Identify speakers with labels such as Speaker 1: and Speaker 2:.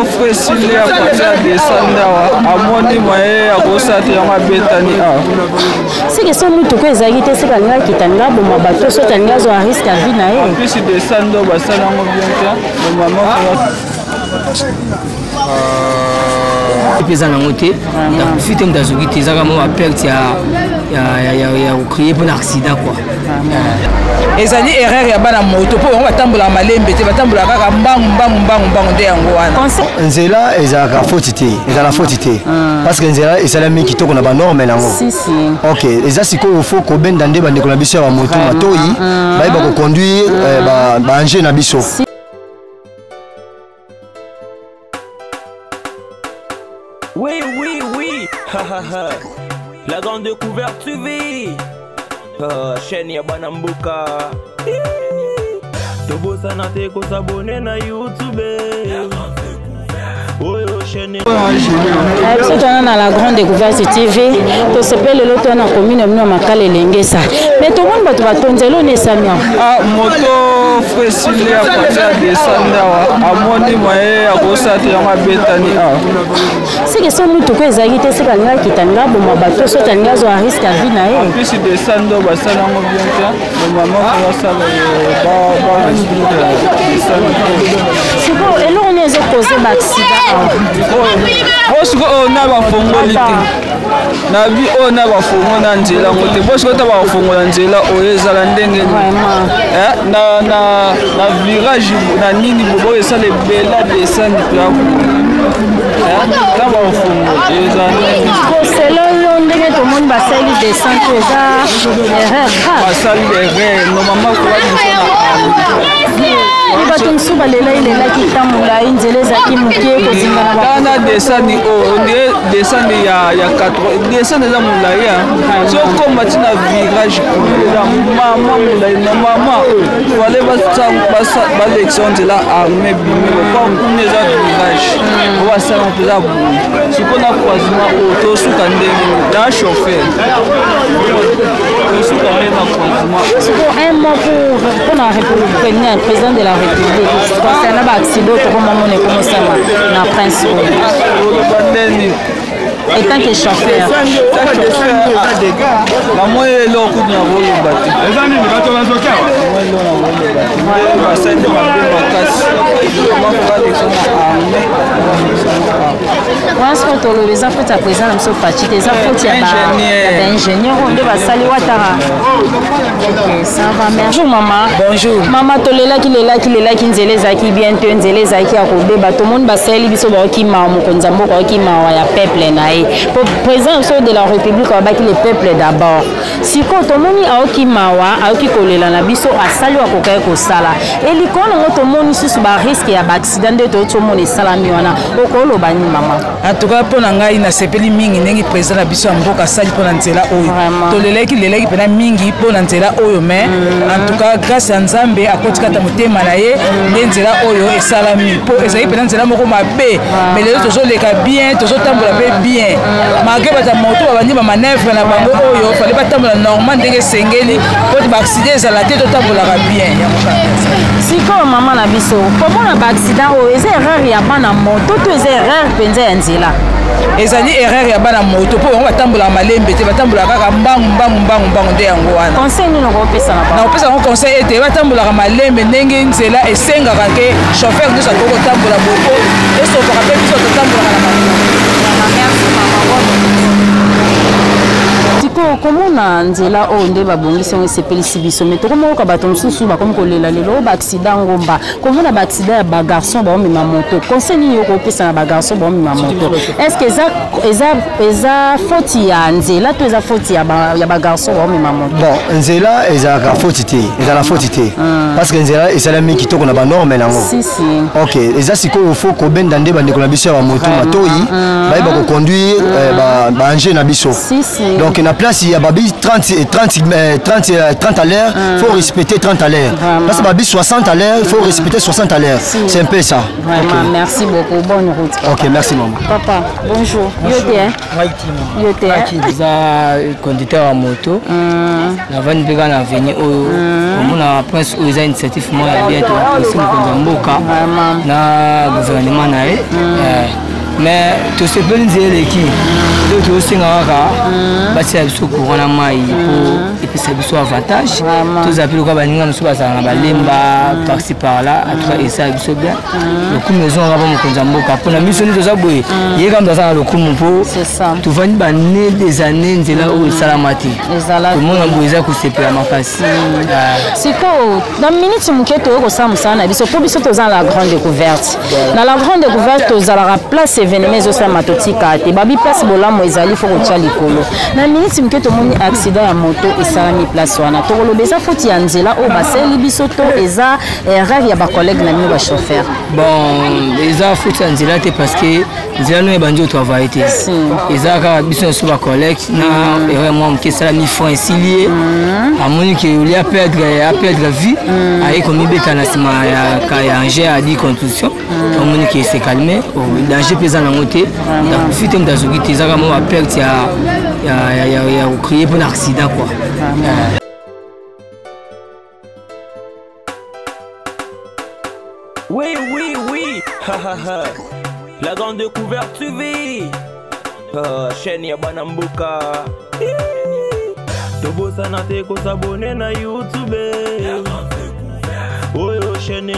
Speaker 1: Fresile akoti adescendre awa, amoni moye akosala te, yango abetani awa.
Speaker 2: Seke so motuka ezalaki te, seke alingi akita, alingi aboma bato, soki alingi azwa risque ya vie na ye.
Speaker 1: En plus descendre oyo basala yango bien te, normalement.
Speaker 3: Mpe eza nango te, akufi te, moto azoki te, ezaka mwa baperte ya kocrie mpona accident quoi.
Speaker 4: Ezali erreur ya bana moto, mpo bango batambolaka malembe te, batambolaka kaka mbangu mbangu mbangu mbangu, nde yango wana.
Speaker 5: Nzela ezalaka foti te, ezala foti te, parce que nzela esalami kitoko na banorme nango. Ok, eza sikoyo fo kobenda nde bandeko na biso ya bamoto matoi bayeba koconduire baengin na biso.
Speaker 6: Oui, oui, oui, la grande découverte TV. Ah, chaîne ya bana mboka. Tobosana te kosabone na YouTube. Oyo chaîne.
Speaker 2: Biso towana na La Grande Découverte TV, tosepeli lelo towana na commune ya bino ya Makala Elengesa, mais tomoni bato batonzi eloni esami awa.
Speaker 1: Ah, moto Fresile akoti adescendre awa, amoni moye akosala te, yango abetani awa.
Speaker 2: Seke so motuka ezalaki te, seke alingi akita, alingi aboma bato, soki alingi azwa risque ya vie na ye.
Speaker 1: En plus descendre oyo basala yango bien te, normalement fo basala barespecte descendre.
Speaker 2: Sikoyo eloko nini ezokoze baaccident awa?
Speaker 1: Oyo sikoyo oyo na bafongoli te na bi oyo na bafongo na nzela yango te, bo sikoyo ta bafongola nzela oyo ezala ndenge nini? Na virage na nini bobo esala ebela descendre mpe ta bafongo ezala ndenge.
Speaker 2: Selo yo ndenge tomoni basali descente, eza erreur grave.
Speaker 1: Basali erreur, normalement koba biso
Speaker 2: na bato mosusu balelai lelaki ntango molai, nzela ezalaki moke kozingana.
Speaker 1: Tana descente oyo ondire descente ya 4 descente eza molai, so okoma ntina virage kuna eza mama molai. Normalement fale balekisa nzela arme bimi po kuna eza virage oyo basala mpenza boye. Sikoyo na croisement oyo tosuka ndenge na chauffeur, tosuka nde na croisement.
Speaker 2: Sikoyo un mot pour mpona président de la République concernant baaccident tokomamona ekomosama na prince oyo.
Speaker 1: Oloba ndeni?
Speaker 2: Etant que chauffeur.
Speaker 1: Namoni eloko kutu na koloba te, basali mabe makasi, balekisa na arme.
Speaker 2: Wana sikoyo toloba eza faute ya président na biso Fatshi te, eza faute ya baingénieur oyo nde basali watara. Ok, ça va, merci. Bonjour mama.
Speaker 4: Bonjour.
Speaker 2: Mama, tolelaki lelaki lelaki, nzela ezalaki bien te, nzela ezalaki ya kobeba. Tomoni basaleli biso, baoki mawa, mokonzi ya mboka aoki mawa ya peuple na ye, po président biso de la République abaki le peuple d'abord. Sikoyo tomoni aoki mawa, aoki kolela na biso, asali oyo akokaki kosala. Elikolo nango tomoni susu barisque ya baaccident nde toyoti omona esalami wana. Okoloba nini, mama?
Speaker 4: En tout cas, mpo na ngai nasepeli mingi ndenge président na biso ya mboka asali mpo na nzela oyo. Tolelaki lelaki mpena mingi mpo na nzela oyo, mais en tout cas, grâce ya Nzambe akoti kata motema na ye nde nzela oyo esalami, mpo ezali mpena nzela moko mabe. Mais lelo tozoleka bien, tozotambola mpe bien, malgré bato ya moto babandi bamanœuvre na bango oyo. Fale batambola normal ndenge esengeli mpo te baaccident ezala te, totambolaka bien, yango kaka.
Speaker 2: Sikoyo mama na biso, komona baaccident oyo, eza erreur ya bana moto to eza erreur mpenza ya nzela?
Speaker 4: Ezali erreur ya bana moto, mpo bango batambolaka malembe te, batambolaka kaka mbangu mbangu mbangu mbangu, nde yango wana.
Speaker 2: Conseil nini okopesa na bango?
Speaker 4: Nakopesa bango conseil ete batambolaka malembe ndenge nzela esengaka ke chauffeur nyonso akoki kotambola boko esopaka mpe biso totambolaka na makolo.
Speaker 2: Merci mama. Sikoyo komona nzela oyo nde babongisi yango esepelisi biso, me tokomoyoka bato mosusu bakomi kolela lelo oyo baaccident ngomba, komona baaccident ya bagarçon baomema moto. Conseil nini yo kopesa na bagarçon baomema moto? Est ce que eza faute ya nzela to eza faute ya bagarçon baomema moto?
Speaker 5: Bon, nzela ezalaka faute te, ezala faute te, parce que nzela esalami kitoko na banorme nango. Ok, eza sikoyo fo kobenda nde bandeko na biso ya bamoto matoi bayeba koconduire baengin na biso. Donc na place ya babi 30 30 30 30 à l'heure, faut respecter 30 à l'heure. Place babi 60 à l'heure, faut respecter 60 à l'heure. C'est un peu ça.
Speaker 2: Vraiment, okay. Merci beaucoup. Bonne route.
Speaker 5: Papa. Ok, merci maman.
Speaker 2: Papa, bonjour. Yo te, hein? Yo te, hein?
Speaker 3: Eza conducteur ya moto. Navandi mpe kaka na avenue oyo. Omona prince oyo eza initiative moko ya bien, tosi mokonzi ya mboka na gouvernement na ye. Mais tosepeli, nzela eleki nde tozosenga kaka batia biso courant na mai po epesa biso avantage. Tozala mpe lokola baninga mosusu bazala na balemba par-ci par-là. En tout cas, esala biso bien. Lokumu ezongaka mpo mokonzi ya mboka, mpona biso nde toza boye, ye kaka moto aza na lokumu, mpo tovandi bane des années, nzela oyo esalama te. Tomona boye eza kosepela makasi.
Speaker 2: Sikoyo na minute moke toyei kosala mosala na biso, mpo biso toza na La Grande Découverte. Na La Grande Découverte, tozalaka place événement ezosalama, totika te. Babi place bolamu ezali, fo kotia likolo. Na minute moke tomoni accident ya moto esalami place wana. Tokoloba eza foti ya nzela oyo basaleli biso to eza erreur ya bacollègue na bino bachauffeur?
Speaker 3: Bon, eza foti ya nzela te, parce que nzela no ebandi otravaille te. Eza kaka biso nyonso bacollègue na erreur mwa moke esalami. Frein esili, ye amoni ke olie aperdre vie, aye komibeta na nsima ya engin adi construction. Omoni ke se calme, danger mpe eza nango te, akufi te, moto azoki te. Eza kaka mwa baperte ya kocrier mpona accident quoi.
Speaker 6: Oui. Ha ha ha. La Grande Découverte TV. Chaîne ya bana mboka. Tobosana te kosabonner na YouTube. Oyo chaîne.